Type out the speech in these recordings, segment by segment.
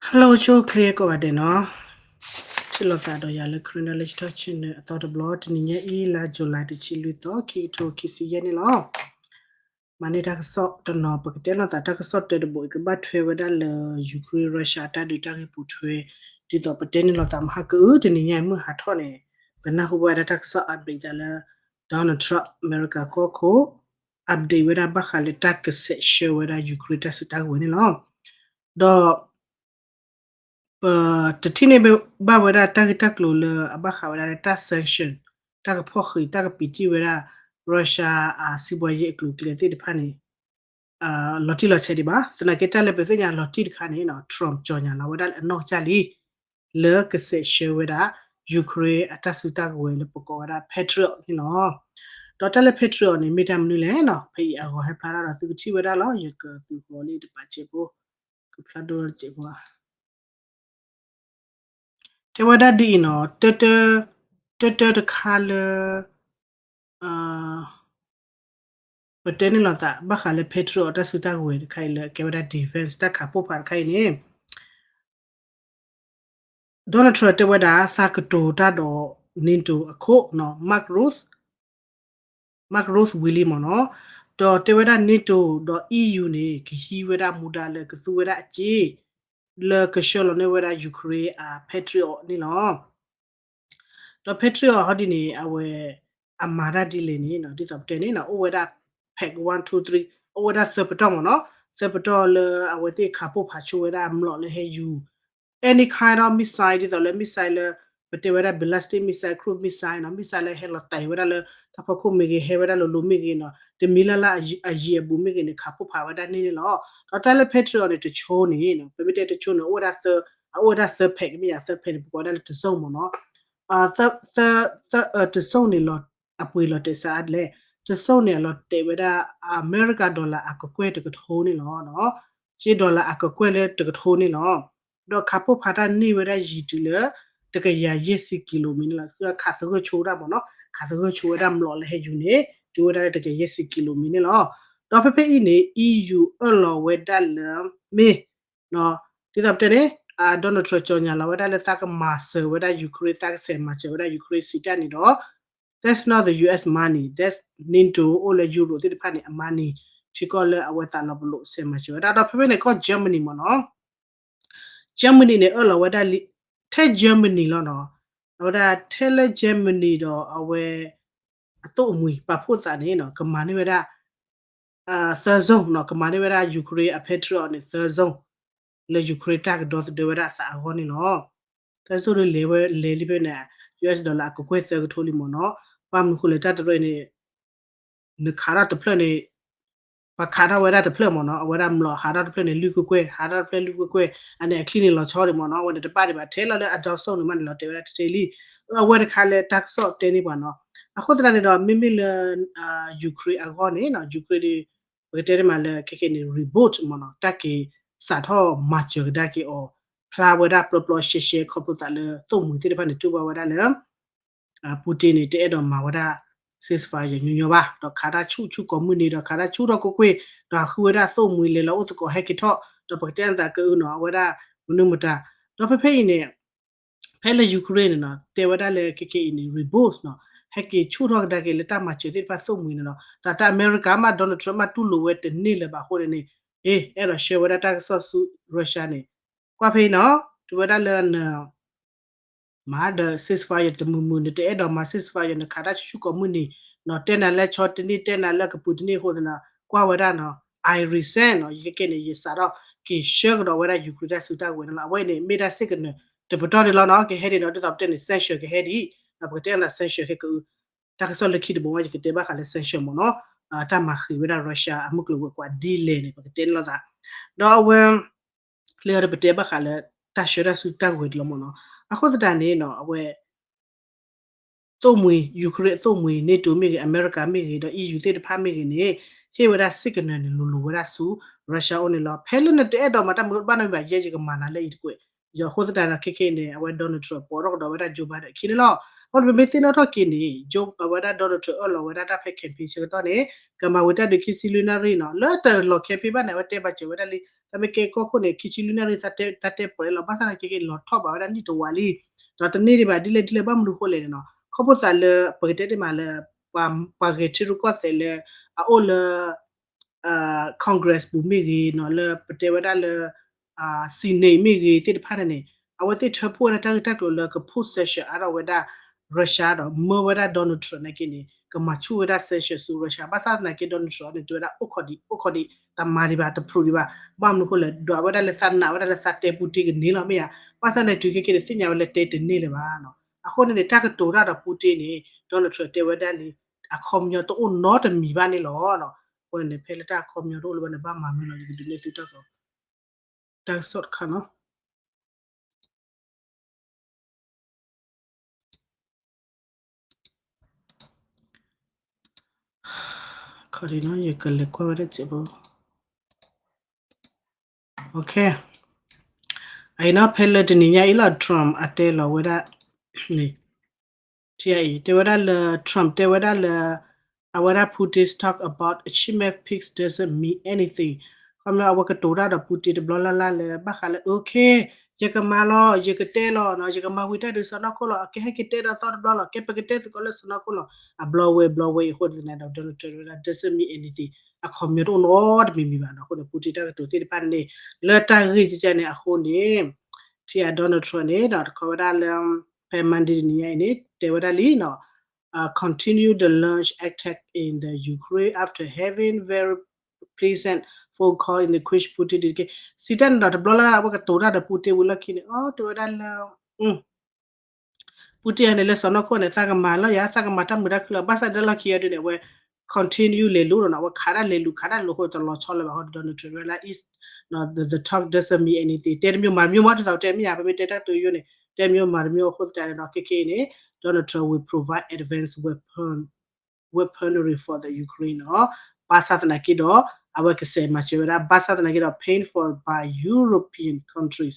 Hello ဆိၣ်ဂ့ၤကိးဂၤဒဲးနီၤ, ထံၣ်လိာ်သးဒီးယၤလၢ Karen Knowledge Talk Channel အသီတဘျီ, တနံၤညါအံၤ လါ July တဆံလွံၢ်သီ ခံကထိခံဆံယဲၢ်န့ၣ်လီၤ. မၤန့ၢ်တၢ်ကစီၣ်တနီၤ, ပကတဲလိာ်သးတၢ်ကစီၣ်တၢတဘိအံၤ ကဘၣ်ထွဲဝဲဒၣ်လၢ Ukraine Russia အတၢ်ဒုးတၢ်ဂ့ၢ်ပိာ်ထွဲ, ဒ်သိးပတဲန့ၢ်လိာ်သးမဟါကအု တနံၤညါအံၤမုၢ်ဟးထီၣ်န့ၣ်, ပနၢ်ဟူဘၣ်ဝဲဒၣ်တၢ်ကစီၣ် update သးလၢ Donald Trump အမဲရကၤကီၢ်ခိၣ် update ဝဲဒၣ်ဘၣ်ဃးလၢတၢ်ကဆဲးဆှၢဝဲဒၣ် Ukraine တၢ်စုတၢ်ကဝဲၤန့ၣ်လီၤ. ဒီး ပတထံၣ်န့ၢ်ဘၣ်ဝဲဒၣ်တၢ်ဂ့ၢ်တၢ်ကျိၤလၢအဘၣ်ဃးဝဲဒၣ်လၢတၢ် sanction, တၢ်ကဖီၣ်ဃံး တၢ်ကပံာ်တံၢ်ဝဲဒၣ် Russia အစံးဘှါယဲၢ်အကျိၤအကျဲသ့ၣ်တဖၣ်န့ၣ် လီၤတံၢ်လီၤဆဲးဒံးဘၣ်. သနာ်က့တၢ်လၢပသ့ၣ်ညါလီၤတံၢ်တခါန့ၣ် Trump ကၠီၣ်ညါလီၤဝဲဒၣ်လၢအနီၢ်ကစၢ်လံ လၢကဆဲးဆှၢဝဲဒၣ် Ukraine အတၢ်စုတၢ်ကဝဲၤလၢပကိးဝဲဒၣ် Patriot န့ၣ်လီၤ. ဒီးတၢ်လၢ Patriot န့ၣ် မ့ၢ်တၢ်မနုၤလဲၣ်နီၤ, ဖဲအံၤအဂီၤဟဲဖျါထီၣ်ဒီးသုကထံၣ်ဝဲဒၣ်လီၤ. ယကသုးဃီၤလံတပာ်စဲးဖိ, ကဖျါဒိတစဲးဖိ တဲဝဲဒၣ်ဒ်အံၤနီၤ, တၢတၢတခါလၢ ပတဲန့ၣ်လိာ်သး ဘၣ်ဃးလၢ Patriot တၢ်စုတၢ်ကဝဲၤတခါအံၤလၢအကဲဝဲဒၣ် defense တၢ်ခးပိၢ်ဖးတခါအံၤန့ၣ် Donald Trump တဲဝဲဒၣ် သးကတိၤတၢ်ဒီး NATO အခိၣ်နီၤ, Mark Rutte, Mark Rutte ဝံၤလံမ့ၢ်နီၤ, ဒီးတဲဝဲဒၣ် NATO ဒီး EU န့ၣ် ကဟံးဝဲဒၣ်မူဒါလၢကသူဝဲဒၣ်အစ့ လၢကဆှၢလီၤန့ၢ်ဝဲဒၣ် Ukraine အ Patriot န့ၣ်လီၤ. ဒီး Patriot ဟီဒ်န့ၣ် အဝဲ အမၤတၢ်ဒ်လဲၣ်န့ၣ်နီၤ, ဒ်သိးပတဲန့ၣ်နီၤ အိၣ်ဝဲဒၣ် pack one, two, three, အိၣ်ဝဲဒၣ်သၢပတီၢ်မ့ၢ်နီၤ, သၢပတီၢ်လၢအဝဲသ့ၣ်ခးပိၢ်ဖးဆိဝဲဒၣ်မျိာ်လၢဟဲယူၤ any kind of missile ဒ်သိးလၢ missile လၢ ပတဲဝဲဒၣ် ballistic missile, cruise missile နီၤ, missile လၢဟဲလီၤတဲာ်ဝဲဒၣ်လၢ တၢ်ဖီခိၣ်မ့ၢ်ဂ့ၤ, ဟဲဝဲဒၣ်လိၤလိၤမ့ၢ်ဂ့ၤနီၤ, တမံၤလၢ်လၢ်အယံၤအဘူးမ့ၢ်ဂ့ၤန့ၣ် ခးပိၢ်ဖးဝဲဒၣ်န့ၣ်န့ၣ်လီၤ. ဒီးတၢ်လၢ Patriot န့ၣ် တဆိန့ၣ်နီၤ, ပမ့ၢ်တဲတဆိန့ၣ် အိၣ်ဝဲဒၣ်သၢ, အအိၣ်ဝဲဒၣ်သၢ pack မ့ၢ်ယါ သၢ pack န့ၣ် ပကိးဝဲဒၣ်လၢတဆိမ့ၢ်နီၤ, သၢ, သၢ, တဆိန့ၣ်လီၤ အပှ့ၤလီၤတဲာ်စးအါလဲၣ်, တဆိန့ၣ် အလီၤတဲာ်ဝဲဒၣ် အမဲရကၤ dollar အကကွဲၢ်တကထိန့ၣ်လီၤ. က့ dollar အကကွဲၢ်လၢတကထိန့ၣ်လီၤ. ဒီးခးပိၢ်ဖးတၢ်န့ၢ်ဝဲဒၣ်ယံၤတုၤလၢ တကယၤယဲၢ်ဆံကံလိမံၤန့ၣ်လီၤ. ခးသဂၢၢ်ဆိဝဲဒၣ်မ့ၢ်နီၤ, ခးသဂၢၢ်ဆိဝဲဒၣ်မျိာ်လၢဟဲယူၤန့ၣ် တုၤဝဲဒၣ်လၢတကယၤယဲၢ်ဆံကံလိမံၤန့ၣ်လီၤ. ဒီးဖဲဖဲအံၤန့ၣ် EU အၢၣ်လီၤဝဲဒၣ်လၢ မ့ၢ် ဒ်သိးပတဲန့ၣ် Donald Trump ကၠီၣ်ညါလီၤဝဲဒၣ်လၢသးကမၤစၢၤဝဲဒၣ် Ukraine, သးကဆဲးမၤစၢၤဝဲဒၣ် Ukraine စံးတၢ်န့ၣ်ဒီး that's not the U S money, that's NATO အိၣ်လၢ Europe သ့ၣ်တဖၣ်န့ၣ် အmoney ထံကီၢ်လၢအဝဲသးလီၤပလိာ်ဆဲးမၤစၢၤဝဲဒၣ်. ဒီးဖဲဖဲန့ၣ်ကီၢ် Germany မ့ၢ်နီၤ, Germany န့ၣ် အၢၣ်လီၤဝဲဒၣ်လံ, ထဲ Germany လီၤနီၤ, အဝဲဒၣ်ထဲလၢ Germany ဒီးအဝဲ အသိၣ်အမှံၤပာ်ဖှိၣ်သးန့ၣ်နီၤ ကမၤန့ၢ်ဝဲဒၣ် သၢ zone နီၤ, ကမၤန့ၢ်ဝဲဒၣ် Ukraine အ Patriot န့ၣ် သၢ zone လၢ Ukraine တၢ်ကဒီသဒၢဝဲဒၣ်အသးအဂီၢ်န့ၣ်လီၤ. သၢ zone ဒ်လဲၤဝဲလဲၤလံဖဲန့ၣ် US dollar အကကွဲၢ်သၢကထိလံမ့ၢ်နီၤ, ဘၣ်မနုၤဃိလဲၣ် တၢ်တရၢန့ၣ် နခးထီၣ်တဖျၢၣ်န့ၣ် ပှၤခးထီၣ်ဝဲဒၣ်တဖျၢၣ်မ့ၢ်နီၤ, အဝဲဒၣ်မျိာ်ဟးထီၣ်တဖျၢၣ်န့ၣ် လွံၢ်ကွဲၢ်ကွဲၢ်, ဟးထီၣ်တဖျၢၣ်လွံၢ်ကွဲၢ်ကွဲၢ်, အန့ၣ်အချံန့ၣ်လီၤဆီဒံးမ့ၢ်နီၤ, အဝဲန့ၣ်တဘၣ်ဒံးဘၣ် ထဲလီၤလၢအ Dow စိၣ်န့ၣ်မးန့ၣ် လီၤတဲာ်ဝဲဒၣ်တထံလံ. အဝဲတခါလၢတၢ်ကစီၣ်တဲန့ၢ်ပှၤနီၤ, အဃိသတးန့ၣ်ဒီး မ့မ့ၢ်လၢ Ukraine အဂီၢ်န့ၣ်နီၤ, Ukraine ဒ် ပကတဲန့ၣ်မးလၢခဲကနံၣ်န့ၣ် reboot မ့ၢ်နီၤ, တၢ်က့ၤစးထီၣ်မၤစၢၤကဒါက့ၤအီၤ ဖျါဝဲဒၣ်ပျီပျီရှဲရှဲ ခီဖျိသးလၢသိၣ်မှံၤသ့ၣ်တဖၣ်န့ၣ် တူၢ်ဘၣ်ဝဲဒၣ်လၢ Putin န့ၣ် တအဲၣ်ဒိးမၤဝဲဒၣ် ceasefire ညီညီဘၣ်, ဒီးခးတၢ်ဆူၣ်ဆူၣ်ကိးမုၢ်နံၤ ဒီးခးတၢ်ဆူၣ်ထီၣ်ကွ့ၢ်ကွ့ၢ်, ဒီးဟးဃုဝဲဒၣ်သိၣ်မှံၤလဲၤလီၤအိၣ်သကိးဟဲက့ၤထီၣ်, ဒီးပကတဲနသးကအုနီၤ အဝဲဒၣ်မနုၤမတၤ, ဒီးဖဲဖဲအံၤန့ၣ် ဖဲလၢ Ukraine န့ၣ်နီၤ တဲဝဲဒၣ်လၢခဲကနံၣ်အံၤန့ၣ် reboot နီၤ, ဟဲက့ၤဆူၣ်ထီၣ်ကဒါက့ၤလၢတၢ်မၤစၢၤသ့ၣ်တဖၣ်သိၣ်မှံၤန့ၣ်နီၤ, တၢ်တၢ်အမဲရကၤမး Donald Trump မးတူၢ်လိာ်ဝဲတန့ၢ်လၢၤဘၣ်အဃိန့ၣ်န့ၣ်, အ့ အဲၣ်ဒိးဆှၢဝဲဒၣ်တၢ်ကစီၣ်ဆူ Russia န့ၣ်, ကွၢ်ဖဲအံၤနီၤ, တဲဝဲဒၣ်လၢန မၤဒီး ceasefire တမုာ်မုာ် နတအဲၣ်ဒိးမၤ ceasefire နခးတၢ်ဆူၣ်ဆူၣ်ကိးမုၢ်နံၤ, နီၤ တဲနၤလၢဆီတန့ၢ် တဲနၤလၢကပူၤတန့ၢ်အဃိသတးန့ၣ် ကွၢ်ဝဲဒၣ်နီၤ I resent နီၤ, ယကကဲန့ၣ် ယစးထီၣ်က့ၤဆှၢကဒီးဝဲဒၣ် Ukraine တၢ်စုတၢ်ကဝဲၤန့ၣ်လီၤ. အဝဲအံၤန့ၣ် မ့ၢ်ဒၣ် signal တပတီၢ်န့ၣ်လီၤနီၤ, ကဟဲဒ်နီၤ ဒ်သိးပတဲန့ၣ် sanction ကဟဲဒ်, ဒီးပကတဲနၤ sanction ခဲကအု တၢ်ကစီၣ်လၢခံတဘိမး ယကတဲဘၣ်ဃးလၢ sanction မ့ၢ်နီၤ, တၢ်မၤဃံးဝဲဒၣ် Russia အမုၢ်ကျိၤဝဲၤကွာ်ဒ်လဲၣ်န့ၣ် ပကတဲန့ၣ်လိာ်သး, ဒီးအဝဲ လၢဒီးပတဲဘၣ်ဃးလၢ တၢ်ဆှၢတၢ်စုတၢ်ကဝဲၤဒ်လီၤမ့ၢ်နီၤ, အဃိသတးန့ၣ်နီၤ အဝဲ သိၣ်မှံၤ Ukraine အသိၣ်မှံၤ NATO မ့ၢ်ဂ့ၤ အမဲရကၤမ့ၢ်ဂ့ၤ ဒီး EU သ့ၣ်တဖၣ်မ့ၢ်ဂ့ၤန့ၣ် ဟ့ၣ်ဝဲဒၣ် signal န့ၣ် လိၤလိၤဝဲဒၣ်ဆူ Russia အိၣ်န့ၣ်လီၤ. ဖဲလၢနတအဲၣ်ဒိးမၤတၢ်မနုၤဘၣ်နီတမံၤဘၣ် ယဲယကမၤနၤလၢအံၤတကွဲး, ယအဃိသတးန့ၣ် ခဲကနံၣ်အံၤန့ၣ် အဝဲ Donald Trump ပိာ်ထီၣ်ကဒီးဝဲဒၣ် Joe Biden အခံန့ၣ်လီၤ. အဃိပမ့ၢ်သ့ၣ်နီၣ်ထီၣ်က့ၤန့ၣ် Joe အဝဲဒၣ် Donald Trump အၢၣ်လီၤဝဲဒၣ်တၢ်ဖဲ campaign ဆၢကတီၢ်န့ၣ် ကမၤဝံၤတၢ်ဒုးခံဆံလွံၢ်နၣ်ရံၣ်နီၤ, လၢတလီၤ campaign ဘၣ်န့ၣ် အဝဲတဲဘၣ်စၢၤဝဲဒၣ်လံ တၢ်မ့ၢ်ကဲကီၢ်ခိၣ်န့ၣ် ခံဆံလွံၢ်နၣ်ရံၣ် တၢ်တဲပှဲၤလီၤ. ဘၣ်ဆၣ်သနာ်က့ လီၤထီၣ်ဘးဝဲဒၣ်နံၣ်တဝးလံ. ဒီးတန့ၢ်ဒံးဘၣ် ဒ်လဲၣ်ဒ်လဲၣ် ဘၣ်မနုၤဃိလဲၣ်န့ၣ်နီၤ ခီဖျိသးလၢ ပကတဲတ့ၢ်မးလၢ ပှၤဂဲၤထံရူၢ်ကီၢ်သဲးလၢ အအိၣ်လၢ Congress ပူၤမ့ၢ်ဂ့ၤနီၤ လၢပတဲဝဲဒၣ်လၢ Senate မ့ၢ်ဂ့ၤသ့ၣ်တဖၣ်န့ၣ်န့ၣ် အဝဲသ့ၣ်ထၢဖှိၣ်ဝဲဒၣ်တၢ်ဂ့ၢ်တၢ်ကျိၤလၢက put sanction အါထီၣ်ဝဲဒၣ် Russia ဒီးမၢဝဲဒၣ် Donald Trump နာ်က့န့ၣ် ကမၤဆူၣ်ဝဲဒၣ် sanction ဆူ Russia. ဘၣ်ဆၣ်သနာ်က့ Donald Trump န့ၣ် တဲဝဲဒၣ်အိၣ်ခိးဒံး အိၣ်ခိးဒံး တမၤဒံးဘၣ် တဖျိးဒံးဘၣ်. ဘၣ်မနုၤဃိလဲၣ် ဒွးဝဲဒၣ်လၢသးနာ်ဝဲဒၣ်လၢသးတဲ Putin ကန့ၢ်လီၤမ့ၢ်ဧါ. ဘၣ်ဆၣ်န့ၣ် တုၤခဲက့ၤန့ၣ် သ့ၣ်ညါဝဲလၢတဲတန့ၢ်လၢၤဘၣ်နီၤ. အဃိန့ၣ်န့ၣ် တၢ်ကတိၤတၢ်ဒီး Putin န့ၣ် Donald Trump တဲဝဲဒၣ်လံ အခီပညီတအိၣ်နီတမံၤဘၣ်န့ၣ်လီၤ. အဃိန့ၣ် ဖဲလၢတၢ်အခီပညီတအိၣ်လၢၤဘၣ်န့ၣ် ဘၣ်မၤမနုၤလီၤ ယကဒုးနဲၣ်သုတၢ်ကစီၣ်တခါနီၤ. ခီဒံနီၤ ယကလဲၤကွၢ်ဝဲဒၣ်စဲးဖိ အံၤနီၤ ဖဲလၢတနံၤညါအံၤလီၤ Trump အတဲလီၤဝဲဒၣ်န့ၣ် ထံအံၤ တဲဝဲဒၣ်လၢ Trump တဲဝဲဒၣ်လၢ အဝဲဒၣ် Putin's talk about Chime peaks doesn't mean anything. ခီမ့ၢ်အဝဲကတိၤတၢ်ဒီး Putin တဘျီလၢ်လၢ်လၢ ဘၣ်ဃးလၢ okay ယကမၤလီၤ ယကတဲလီၤ ယကမၤဝံၤတၢ်ဒုးစီၢ်နီၤခိၣ်လီၤ အကဟဲက့ၤတဲဒီးသီတဘျီလီၤ ကဲပကတဲသကိးလၢစီၢ်နီၤခိၣ်လီၤ အဘျီဝဲဘျီဝဲအံၤအဃိသတးန့ၣ်ဒီး Donald Trump တဲဝဲဒၣ် doesn't mean anything အခီပညီတအိၣ်နီတမံၤမံၤဘၣ်နီၤ. အဃိန့ၣ် Putin တၢ်ကတိၤသ့ၣ်တဖၣ်န့ၣ် လၢတၢ်ဂ့ၢ်ကဲကဲန့ၣ်အဃိန့ၣ် ထံအ Donald Trump န့ၣ်ဒီး တခီဝဲဒၣ်လၢ ဖဲ Monday တနံၤညါအံၤန့ၣ် တဲဝဲဒၣ်လံနီၤ continue the launch attack in the Ukraine after having very pleasant phone call in the Kremlin Putin ဒ်က့ စံးတၢ်န့ၣ်ဒီး တဘျီလၢ်လၢ် အဝဲကတိၤတၢ်ဒီး Putin ဝံၤလီၢ်ခံန့ၣ် အိ တဲဝဲဒၣ်လၢ Putin န့ၣ် လၢစီၢ်နီၤခိၣ်န့ၣ် သးကမၤလီၤယၤ သးကမၤတၢ်မုာ်တၢ်ခုၣ်လီၤ ဘၣ်ဆၣ်ဒ်လီၢ်ခံအံၤဒ်န့ၣ် အဝဲ continue လဲၤလူၤဒီးနီၤ အဝဲခးတၢ်လဲၤလူၤ ခးတၢ်လူၤအဃိတလီၤဆီလၢၤဘၣ်အဃိ Donald Trump ဝဲဒၣ် is the talk doesn't mean anything တဲတမံၤမၤတမံၤမ့ၢ် ဒ်သိးတဲမ့ၢ်ယါ ပမ့ၢ်တဲတၢ်ကတိၤယိန့ၣ် တဲတမံၤမၤတမံၤအဃိသတးန့ၣ်ဒီး ခဲကနံၣ်အံၤန့ၣ် Donald Trump will provide advanced weapon weaponry for the Ukraine နီၤ ဘၣ်ဆၣ်သနာ်က့ဒီး အဝဲကစဲးမၤစၢၤဝဲဒၣ် ဘၣ်ဆၣ်သနာ်က့ဒီး paid for by European countries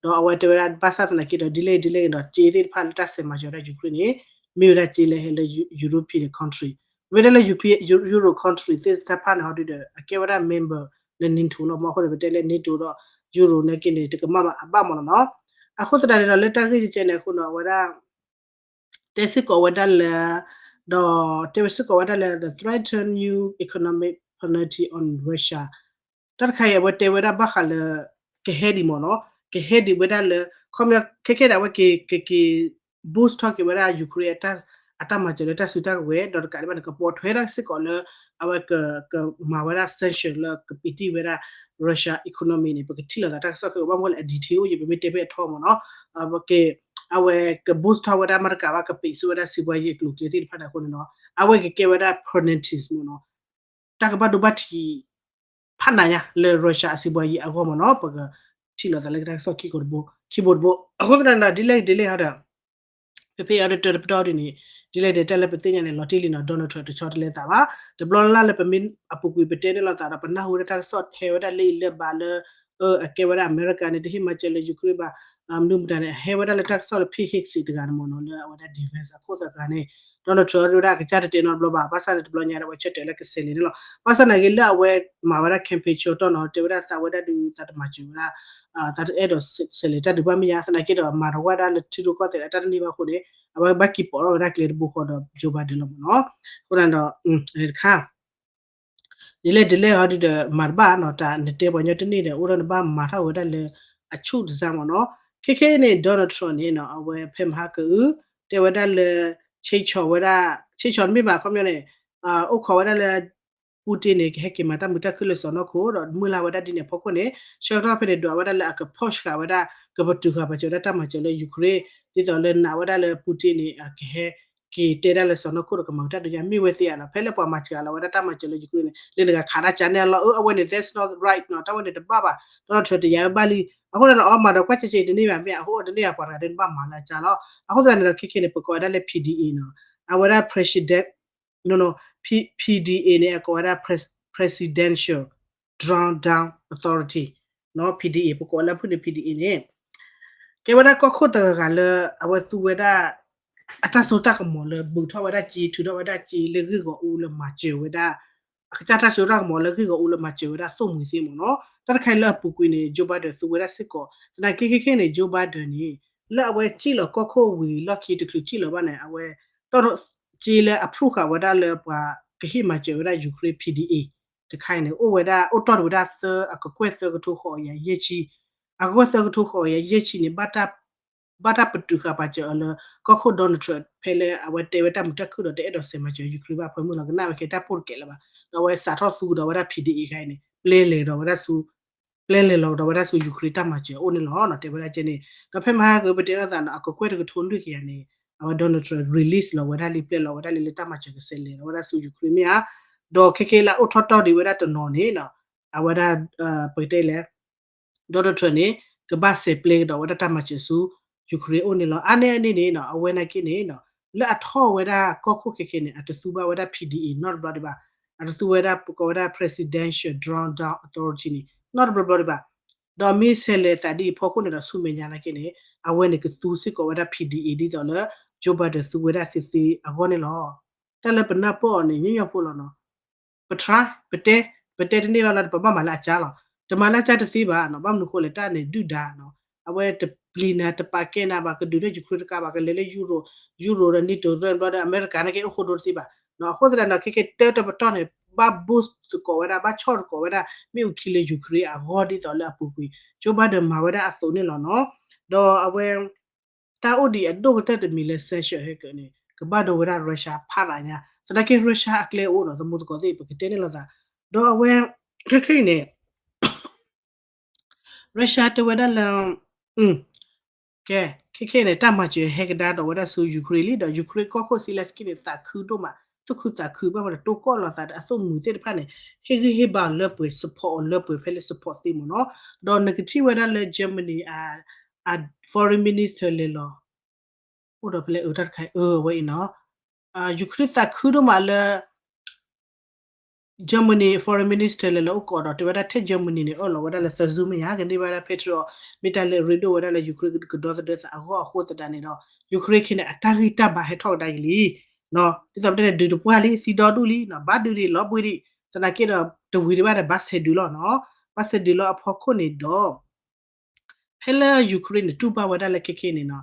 ဒီးအဝဲတဲဝဲဒၣ် ဘၣ်ဆၣ်သနာ်က့ဒီး ဒ်လဲၣ်ဒ်လဲၣ်ဒီး စ့သ့ၣ်တဖၣ်လၢတၢ်စဲးမၤစၢၤဝဲဒၣ် Ukraine န့ၣ် မ့ၢ်ဝဲဒၣ်စ့လၢဟဲလၢ European country မ့ၢ်တဲလၢ European country သ့ၣ်တဖၣ်န့ၣ် ဟီဒုဒီး အကဲဝဲဒၣ် member လၢ NATO လီၤ မ့ၢ်အဃိန့ၣ် ပတဲလၢ NATO ဒီး Euro နာ်က့န့ၣ် တကမၣ်ဘၣ်အဘၣ်မ့ၢ်လီၤနီၤ အဃိသတးန့ၣ်ဒီး လၢတၢ်ဂ့ၢ်ကဲကဲန့ၣ်အဃိန့ၣ် အဝဲဒၣ် တဲစ့ၢ်ကီးဝဲဒၣ်လၢ ဒီးတဲဝဲစ့ၢ်ကီးဝဲဒၣ်လၢ the threaten new economic penalty on Russia တၢ်တခါအံၤ အဝဲတဲဝဲဒၣ်ဘၣ်ဃးလၢ ကဟဲဒံးမ့ၢ်နီၤ ကဟဲဒံးဝဲဒၣ်လၢ ခီပညီ ခဲခဲဒၣ်အဝဲက့ၤ ကက့ၤ boost ထီၣ်က့ၤဝဲဒၣ် Ukraine အတၢ်မၤစၢၤလၢတၢ်စုတၢ်ကဝဲၤ ဒီးတကးဒံးဘၣ်န့ၣ် ကပိာ်ထွဲဒၣ်စ့ၢ်ကီးလၢ အဝဲကမၤဝဲဒၣ် sanction လၢကပံးတံၢ်ဝဲဒၣ် Russia economy န့ၣ် ပကထံၣ်လိာ်သးတၢ်ကစီၣ်ခဲအံၤ ဘၣ်မနုၤလဲၣ် အ detail အိၣ်ယံၤ ပမ့ၢ်တဲဖဲအထီမ့ၢ်နီၤ အဝဲက အဝဲက boost ထီၣ်ဝဲဒၣ်မ့ၢ်တကးဘၣ် ကပံးဆူၣ်ဝဲဒၣ် စီးပွားရေး အကျိၤအကျဲသ့ၣ်တဖၣ်န့ၣ်အဃိန့ၣ်နီၤ အဝဲကကဲဝဲဒၣ် penalties မ့ၢ်နီၤ တၢ်ကဘၣ်ဒိဘၣ်ထံး ဖးနးညါလၢ Russia အ စီးပွားရေး အဂီၢ်မ့ၢ်နီၤ ပကထံၣ်လိာ်သးလၢတၢ်ကစီၣ်ခံကိးတဘိ ခံဘိတဘိ အဃိသတးန့ၣ်ဒီး ဒ်လဲၣ်ဒ်လဲၣ်ဟီဒီး ဖဲဖဲအံၤဒီးတၢ်တပတီၢ်ဒ်န့ၣ် ဒ်လဲၣ်ဒ်လဲၣ်တၢ်လၢပသ့ၣ်ညါန့ၣ် လီၤတံၢ်လံနီၤ Donald Trump တဆီတလဲသးဘၣ် တဘျီလၢ်လၢ်လၢပမ့ၢ်အပူၤကွံာ်ပတဲန့ၢ်လိာ်သးဒီး ပနၢ်ဟူဝဲဒၣ်တၢ်ကစီၣ်ဟဲဝဲဒၣ်လၢအံၤလၢဘၣ်လၢ အကဲဝဲဒၣ်အမဲရကၤန့ၣ် တဟ့ၣ်မၤစၢၤလၢ Ukraine ဘၣ် မနုၤမတၤန့ၣ် ဟဲဝဲဒၣ်လၢတၢ်ကစီၣ်လၢ Pete Hegseth တဂၤန့ၣ်မ့ၢ်နီၤ လၢအဝဲဒၣ် defense အခိၣ်သတးန့ၣ် Donald Trump ဝဲဒၣ်ကစၢ်တတဲနီတဘျီဘၣ် ဘၣ်ဆၣ်န့ၣ်တဘျီညါဒီး အဝဲဆၢတဲာ်လၢကဆဲးလဲၤန့ၣ်လီၤ ဘၣ်ဆၣ်သနာ်က့လၢအဝဲမၤဝဲဒၣ် campaign ဆၢကတီၢ်နီၤ တဲဝဲဒၣ်သးဝဲဒၣ်ဒုးသးတမၤစၢၤဝဲဒၣ် သးတအဲၣ်ဒိးဆဲးလဲၤတၢ်ဒုးဘၣ်မ့ၢ်ယါ သနာ်က့ဒီး မၤတဝဲဒၣ်လၢထံရူၢ်ကီၢ်သဲးအတၢ်တန့ၢ်ဘၣ်အဃိန့ၣ် အဝဲဘၣ်က့ၤပိာ်ထီၣ်ဝဲဒၣ်ကျဲတဘိဃီဒီး Joe Biden လီၤမ့ၢ်နီၤ အဃိန့ၣ်ဒီး တခါ ဒ်လဲၣ်ဒ်လဲၣ်ဟီဒုဒီး မၤတဘၣ်နီၤ တၢ်နတဲပှၤကညီတန့ၢ်ဒီး အိၣ်ဒီးနဘၣ်မၤထီၣ်ဝဲဒၣ်လၢအဆူၣ်တစၢ်မ့ၢ်နီၤ ခဲခဲအံၤန့ၣ် Donald Trump န့ၣ်နီၤ အဝဲဖဲမဟါကအု တဲဝဲဒၣ်လၢ ဆ့ဆီၣ်ဝဲဒၣ် ဆ့ဆီၣ်တမ့ၢ်ဘၣ် ခီပညီန့ၣ် အိၣ်ခိးဝဲဒၣ်လၢ Putin န့ၣ် ကဟဲက့ၤမၤတၢ်မုာ်တၢ်ခုၣ်လၢစီၢ်နီၤခိၣ်ဒီး မုၢ်လၢ်ဝဲဒၣ်ဒ်န့ၣ်အဖီခိၣ်န့ၣ် ဆၢကတီၢ်ဖဲန့ၣ် ဒွးဝဲဒၣ်လၢအက push ဃာ်ဝဲဒၣ် ကပတုာ်ဃာ်ပာ်စၢၤဝဲဒၣ်တၢ်မၤစၢၤလၢ Ukraine ဒ်သိးလၢနာ်ဝဲဒၣ်လၢ Putin န့ၣ် အကဟဲက့ၤတဲဒၣ်လၢစီၢ်နီၤခိၣ်ဒီးကမၤတၢ်ဒုးညါ မ့ၢ်ဝဲသ့ဧါနီၤ ဖဲလၢပှၤမၤစၢၤအလီၤဝဲဒၣ်တၢ်မၤစၢၤလၢ Ukraine န့ၣ် လၢနကခးတၢ်ကန့ၢ်အလီၢ် အၢ အဝဲန့ၣ် that's not right နီၤ တၢ်ဝဲန့ၣ်တဘၣ်ဘၣ် Donald Trump တယာ်ဝဲဘၣ်လံ အဃိသတးန့ၣ် အီမၤဒီးကွၢ်ကဲကဲတန့ၢ်ဘၣ် မ့ၢ်အဃိတန့ၢ်အပှၤတဂၤဒ်န့ၣ်ဘၣ်မၤလၢအကၢ်လီၤ အဃိသတးန့ၣ်ဒီးခဲခဲန့ၣ် ပကိးဝဲဒၣ်လၢ P D A နီၤ အဝဲဒၣ် president no no P- PDA န့ၣ် အကိးဝဲဒၣ် Pres- Presidential Drawdown Authority နီၤ PDA ပကိးလၢဖုၣ်န့ၣ် PDA န့ၣ် ကဲဝဲဒၣ်ကီၢ်ခိၣ်တဂၤဂၤလၢ အဝဲသူဝဲဒၣ် အတၢ်စိတၢ်ကမီၤလၢ ဘူးထီၣ်ဝဲဒၣ်စ့ ထုးထီၣ်ဝဲဒၣ်စ့လၢဂ့ၢ်ဂီၤအူလၢမၤစၢၤဝဲဒၣ် အကစၢ်တၢ်စိတၢ်ကမီၤလၢဂ့ၢ်ဂီၤအိၣ်လၢမၤစၢၤဝဲဒၣ်သိၣ်မှံၤသ့မ့ၢ်နီၤ. တၢ်တခါအံၤလၢအပူၤကွံာ်န့ၣ် Joe Biden သူဝဲဒၣ်စ့ၢ်ကီး သနာ်က့ခဲခဲန့ၣ် Joe Biden န့ၣ် လၢအဝဲစံၣ်လီၤကီၢ်ခိၣ်ဝံၤလီၢ်ခံတချုးစံၣ်လီၤဘၣ်န့ၣ် အဝဲ တီၢ်က့လၢအ approve ဃာ်ဝဲဒၣ်လၢပှၤကဟ့ၣ်မၤစၢၤဝဲဒၣ် Ukraine P D A တခါအံၤန့ၣ် အိၣ်ဝဲဒၣ် အိၣ်တီၢ်ဒံးဝဲဒၣ်သၢ အကကွဲၢ်သၢကထိဃိးကယၤယဲၢ်ဆံ, အကကွဲၢ်သၢကထိဃိးကယၤယဲၢ်ဆံန့ၣ် ဘၣ်တၢ်ပတုာ်ဃာ်ပာ်စၢၤအီၤလၢ ကီၢ်ခိၣ် Donald Trump ဖဲလၢအဝဲတဲဝဲတၢ်မုာ်တၢ်ခုၣ်ဒီးတအဲၣ်ဒိးစဲးမၤစၢၤ Ukraine ဘၣ် ဖဲမုၢ်လီၤကနၣ်ဝဲကဲတၢ်ပိၢ်တကဲးလၢၤဘၣ်, ဒီးအဝဲစးထီၣ်သူကဒီးဝဲဒၣ် P D A ခါအံၤန့ၣ် ပျဲလဲၤဒီးဝဲဒၣ်ဆူ ပျဲလဲၤလီၤကဒီးဝဲဒၣ်ဆူ Ukraine တၢ်မၤစၢၤအိၣ်န့ၣ်လီၤနီၤ တဲဝဲဒၣ်ကဲန့ၣ်. ဒီးဖဲမဟါကပတဲအသးနီၤ အကကွဲၢ်တကထိလွံၢ်ကယၤန့ၣ် အဝဲ Donald Trump release လီၤဝဲဒၣ်လံ ပျဲလီၤဝဲဒၣ်လံလၢတၢ်မၤစၢၤကဆဲးလဲၤဒီးဝဲဒၣ်ဆူ Ukraine မ့ၢ်ဧါ. ဒီးခဲခဲလၢအအိၣ်ထီၣ်တီၢ်ဒံးဝဲဒၣ်တနီၤန့ၣ်နီၤ အဝဲဒၣ် ပကတဲလဲၣ် Donald Trump န့ၣ် ကဘၣ်ဆဲးပျဲကဒီးဝဲဒၣ်တၢ်မၤစၢၤဆူ Ukraine အိၣ်န့ၣ်လီၤ. အါန့ၢ်အန့ၣ်န့ၣ်နီၤ အဝဲနာ်က့န့ၣ်နီၤ လၢအထီၣ်ဝဲဒၣ်ကီၢ်ခိၣ်ခဲခဲန့ၣ် အတသူဘၣ်ဝဲဒၣ် P D A နီတဘျီဒံးဘၣ်, အတသူဝဲဒၣ်ပကိးဝဲဒၣ် Presidential Drawdown Authority န့ၣ် နီတဘျီဘျီဒံးဘၣ်. ဒီးမ့ၢ်ဆဲးလဲၤသးဒ်အံၤအဖီခိၣ်န့ၣ်ဒီး ဆူမဲာ်ညါနာ်က့န့ၣ် အဝဲန့ၣ်ကသူစ့ၢ်ကီးဝဲဒၣ် P D A ဒ်သိးလၢ Joe Biden သူဝဲဒၣ်သ့သ့အဂီၢ်န့ၣ်လီၤ. တၢ်လၢပနၢ်ပၢၢ်အီၤန့ၣ် ညီညီဖိလီၤနီၤ ပ try ပတဲ ပတဲတန့ၢ်ဘၣ်လီၤ ပဘၣ်မၤလၢအကါလီၤ. တမၤလၢအကါတသ့ဘၣ်နီၤ ဘၣ်မနုၤဃိလဲၣ် တၢ်န့ၣ်ဒုၣ်ဒါနီၤ အဝဲတပျံၤနၤတပာ်ကဲနၤဘၣ် ကဒုးထီၣ် Ukraine တကးဘၣ် ကလဲၤလၢ Euro, Euro ဒီး NATO ရၢဘျီဒီး အမဲရကၤနာ်က့အိၣ်ဃိဒိတသ့ဘၣ်နီၤ. အဃိသတးဒီး ခဲခဲတၢတပတီၢ်န့ၣ် ဘၣ် boost သကိးဝဲဒၣ် ဘၣ်ဆီၣ်သကိးဝဲဒၣ် မ့ၣ်အူခံလၢ Ukraine အဂီၢ်ဒ်သိးလၢအပူၤကွံာ် Joe Biden မၤဝဲဒၣ်အသိးန့ၣ်လီၤနီၤ. ဒီးအဝဲ တၢ်အိၣ်ဒံးအဒိၣ်ကတၢၢ်တမံၤလၢ sanction ဟဲကၢန့ၣ် ကဘၣ်ဒိဝဲဒၣ် Russia ဖးရၤညါ သနာ်က့ Russia အကျဲအိၣ်နီၤ သမူသကိးသ့ၣ် ပကတဲန့ၣ်လိာ်သး ဒီးအဝဲ ခဲခဲအံၤန့ၣ် Russia တဲဝဲဒၣ်လၢ ကဲ ခဲခဲအံၤန့ၣ် တၢ်မၤစၢၤဟဲကဒါဒီးဝဲဒၣ်ဆူ Ukraine လံ ဒီး Ukraine ကီၢ်ခိၣ် Zelenskyy န့ၣ် သးခုဒိၣ်မး သူၣ်ခုသးခု ဘၣ်ဝဲဒီးတိၢ်ကီၢ်လိာ်သးဒီး အသိၣ်မှံၤသ့ၣ်တဖၣ်န့ၣ် ဟ့ၣ်ဂံၢ်ဟ့ၣ်ဘါအီၤလၢပှဲၤ support အီၤလၢပှဲၤဖဲလၢ support သ့မ့ၢ်နီၤ. ဒီးနကထံၣ်ဝဲဒၣ်လၢ Germany အ foreign minister လဲၤလီၤ အိၣ်ဒီးဖဲလဲၣ်အတၢ်တခါအံၤ အဝဲအံၤနီၤ Ukraine သးခုဒိၣ်မးလၢ Germany foreign minister လဲၤလီၤအိၣ်ကိးဒီး တဲဝဲဒၣ်ထဲ Germany န့ၣ် အၢၣ်လီၤဝဲဒၣ်လၢသၢ zoom မ့ၢ်ဧါ ကန့ၢ်ဘၣ်ဝဲဒၣ် Patriot မ့ၢ်တၢ်လၢအရ့ဒိၣ်ဝဲဒၣ်လၢ Ukraine ကဒီသဒၢသးအဂီၢ်အဃိသတးန့ၣ်ဒီး Ukraine ခဲန့ၣ် အတၢ်ဂံၢ်တၢ်ဘါဟဲထီၣ်ကဒါက့ၤလံ ဒ်သိးပတဲန့ၣ် ဒုးတပှၢ်လံ သံဒီဒူၣ်လံ ဘၣ်ဒုးဒံးလီၤဘှံးဒံး သနာ်က့ဒီး တဝံၤဒံးဘၣ်ဒီး ဘၣ်ဆဲးဒုးလီၤနီၤ ဘၣ်ဆဲးဒုးလီၤအဖီခိၣ်န့ၣ်ဒီး ဖဲလၢ Ukraine န့ၣ် တူၢ်ဘၣ်ဝဲဒၣ်လၢခဲခဲန့ၣ်နီၤ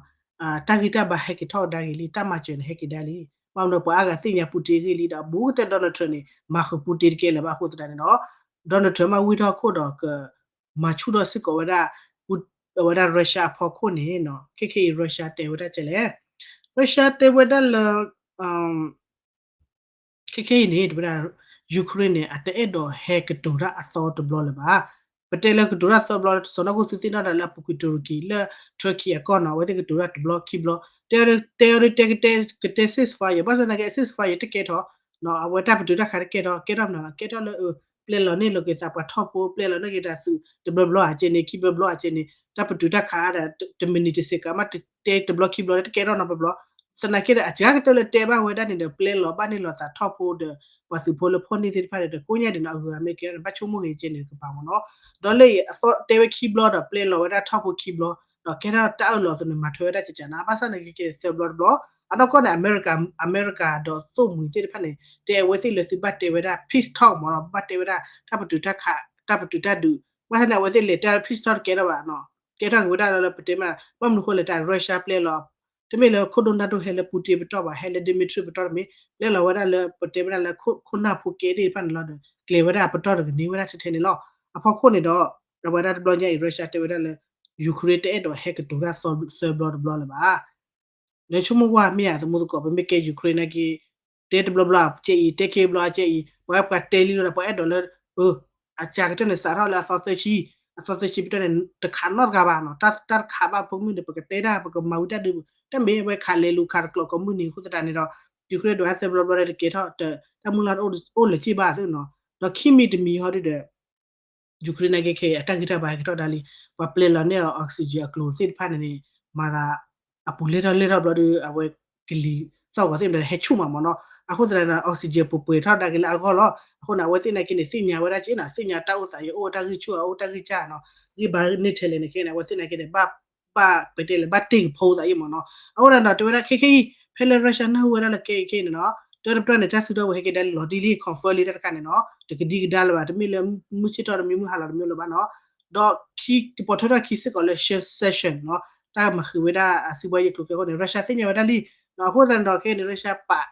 တၢ်ဂံၢ်တၢ်ဘါဟဲက့ၤထီၣ်ကဒါက့ၤလံ တၢ်မၤစၢၤန့ၣ် ဟဲက့ၤဒါလံ ဘၣ်မနုၤပှၤအါဂၤသ့ၣ်ညါ Putin အဂ့ၢ်လံဒီး ဘူးကတၢၢ် Donald Trump န့ၣ် မၤဃုာ် Putin တကဲလၢၤဘၣ်အဃိသတးန့ၣ်ဒီး Donald Trump မ့ၢ်ဝံထီၣ်ခိၣ်ဒီးက မၤဆူၣ်ထီၣ်စ့ၢ်ကီးဝဲဒၣ် အဝဲဒၣ် Russia အဖီခိၣ်န့ၣ်နီၤ ခဲခဲအံၤ Russia တဲဝဲဒၣ်ကဲလဲၣ် Russia တဲဝဲဒၣ်လၢ ခဲခဲအံၤန့ၣ် တဝဲဒၣ် Ukraine န့ၣ် အတအဲၣ်ဒိးဟဲကတိၤတၢ်အသီတဘျီလၢၤဘၣ်. ပတဲလၢကတိၤတၢ်သီဘျီ စီၤနီၢ်ခိၣ်သုသ့ၣ်နီၣ်တၢ်လၢအပူၤကွံာ် Turkey လၢ Turkey အကီၢ်နီၤ အဝဲသ့ၣ်ကတိၤတၢ်တဘျီခံဘျီ တဲအီၤဒ်တဲကတဲ ceasefire ဘၣ်ဆၣ်သနာ်က့ ceasefire တကဲထီၣ် အဝဲတၢ်ပတုာ်တၢ်ခးတကဲထီၣ် ကဲထီၣ်မနုၤလဲၣ် ကဲထီၣ်လၢ ပျဲလီၤန့ၢ်လီၤက့ၤသးပှၤထီၣ်ဖိ ပျဲလီၤန့ၢ်က့ၤတၢ်သုး တဘျီဘျီအကဲန့ၣ် ခံဘျီဘျီအကဲန့ၣ် တၢ်ပတုာ်တၢ်ခးဒီး တမံးနံးတစဲးကးမး တတဲတဘျီခံဘျီလၢတကဲထီၣ်နီတဘျီဘျီ သနာ်က့ဒီး အစှၤကတၢၢ်လၢတဲဘၣ်ဝဲဒၣ်န့ၣ်ဒီး ပျဲလီၤဘၣ်န့ၢ်လီၤသးထီၣ်ဖိဒီး ပှၤသုးဖိလၢဖီၣ်န့ၢ်သ့ၣ်တဖၣ်န့ၣ်ဒီး ကိးညါဒံးနီၤ အဂုၤအဂၤမ့ၢ်ကဲထီၣ်န့ၣ် ဘၣ်ဆိကမိၣ်ဂ့ၤကဲန့ၣ်တကပၤမ့ၢ်နီၤ ဒီးလၢအံၤအသီတဲဝဲခံဘျီဒီး ပျဲလီၤဝဲဒၣ်ထီၣ်ဖိခံဘျီ ဒီးကဲထီၣ်တၢ်အၢၣ်လီၤသနၢၣ်မၤထွဲဝဲဒၣ်ကကးန့ၣ် ဘၣ်ဆၣ်သနာ်က့ကဲသၢဘျီတဘျီ အနီၢ်ကီၢ်န့ၣ် အမဲရကၤ အမဲရကၤဒီးသိၣ်မှံၤသ့ၣ်တဖၣ်န့ၣ် တဲအဝဲသ့ၣ်လၢသုဘၣ်တဲဝဲဒၣ် peace talk မ့ၢ်နီၤ ဘၣ်တဲဝဲဒၣ် တၢ်ပတုာ်တၢ်ခး တၢ်ပတုာ်တၢ်ဒုး ဘၣ်ဆၣ်န့ၣ် အဝဲသ့ၣ်လဲၤတဲ peace talk တကဲထီၣ်ဘၣ်နီၤ ကဲထီၣ်က့ၤဝဲဒၣ်လၢပတဲမ့ၢ် ဘၣ်မနုၤဃိလဲၣ် တၢ် Russia ပျဲလီၤ တမ့ၢ်လၢခိၣ်ဒိၣ်နၢ်ဒိၣ်ဟဲလၢ Putin ပတီၢ်ဘၣ် ဟဲလၢ Dmitry ပတီၢ်တမ့ၢ် ပျဲလီၤဝဲဒၣ်လၢ ပတဲဝဲဒၣ်လၢ ခိၣ်နၢ်ဖိကဲသ့ၣ်တဖၣ်န့ၣ်လီၤဒီး ကျဲၤဝဲဒၣ်ပတီၢ်တကန့ၢ်ဝဲဒၣ်ထဲထဲန့ၣ်လီၤ. အဖီခိၣ်န့ၣ်ဒီး အဝဲဒၣ်တဘျီညါအံၤ Russia တဲဝဲဒၣ်လၢ Ukraine တအဲၣ်ဒိးဟဲကတိၤတၢ်သၢဘျီတဘျီလၢၤဘၣ် လဲၤဆိကမိၣ်ကွၢ်မ့ၢ်ဧါ သမူသကိး ပမ့ၢ်ကဲ Ukraine နာ်က့ တဲတဘျီဘျီအကဲအံၤ တဲခံဘျီအကဲအံၤ ပှၤပှၤတဲလံလီၤဒီး ပှၤအဲၣ်ဒိးလၢ အစှၤကတၢၢ်န့ၣ် စးထီၣ်လၢအသီသၢဆံ အသီသၢဆံပတီၢ်န့ၣ် တခးနီတဂၤဘၣ်နီၤ တၢ်တခးဘၣ်ဖိမုၣ်န့ၣ် ပကတဲတၢ် ပကမၤဝံၤတၢ်ဒုး တမ့ၢ်ဝဲခးလဲၤလူၤခးတကျိးကိးမုၢ်နံၤအဃိသတးန့ၣ်ဒီး Ukraine ဒိးဟဲသၢဘျီဘျီဒီးတကဲထီၣ် တၢ်မုၢ်လၢ်တအိၣ်လၢၤက့ဘၣ်သုနီၤ ဒီးခံမံၤတမံၤဟီဒုဒီး Ukraine နာ်က့ခဲအံၤ အတၢ်ဂံၢ်တၢ်ဘါဟဲကထီၣ်ဒါလံ ပှၤပျဲလီၤန့ၢ်အီၤ oxygen အကျိၤသ့ၣ်တဖၣ်န့ၣ်န့ၣ် မၤသး အပူၤလဲၢ်ထီၣ်လဲၢ်ထီၣ်ဘျီဒီး အဝဲကလံၤသီၣ်ဂီၤသ့ၣ်တဖၣ်န့ၣ် ဟဲဆူၣ်မးမ့ၢ်နီၤ အဃိသတးန့ၣ် oxygen ပှဲၤပှဲၤထီၣ်ဒါက့ၤလၢအဂီၢ်လီၤ အဃိန့ၣ် အဝဲသ့ၣ်နာ်က့န့ၣ် သ့ၣ်ညါဝဲဒၣ်က့နီၤ သ့ၣ်ညါတၢ်အိၣ်သးအံၤ အိၣ်ဝဲတၢ်ဂံၢ်ဆူၣ် အိၣ်တၢ်ဂံၢ်စၢ်နီၤ ဂံၢ်ဘါန့ၢ်ထဲလဲၣ်န့ၣ်ခဲန့ၣ် အဝဲသ့ၣ်နာ်က့န့ၣ် ဘၣ် ဘၣ်ပတဲလဲၣ် ဘၣ်တ့ၢ်ကဖိသးအံၤမ့ၢ်နီၤ အဃိသတးဒီး တဲဝဲဒၣ်ခဲခဲအံၤ ဖဲလၢ Russia နၢ်ဟူဝဲဒၣ်လၢကဲအံၤခဲအံၤန့ၣ်နီၤ တၢ်တပတီၢ်န့ၣ် တၢ်စုဒီဝဲခဲကဲဒၣ်လီၤတံၢ်လံ confirm လံတၢ်တခါန့ၣ်နီၤ, တကဒံကဒါလၢၤဘၣ်, တမ့ၢ်လၢမုၢ်ဆ့ၣ်ထီၣ်တမံၤ မုၢ်ဟါလီၤတမံၤလၢၤဘၣ်နီၤ. ဒီးခံ ကပိာ်ထွဲထီၣ်ခံစ့ၢ်ကီးလၢ session နီၤ, တၢ်မၤဃ့ဝဲဒၣ်အစံးဘှါယဲၢ်ကျိၤကျဲအဃိန့ၣ် Russia သ့ၣ်ညါဝဲဒၣ်လံ, အဃိသတးန့ၣ်ဒီးခဲအံၤန့ၣ် Russia ပာ်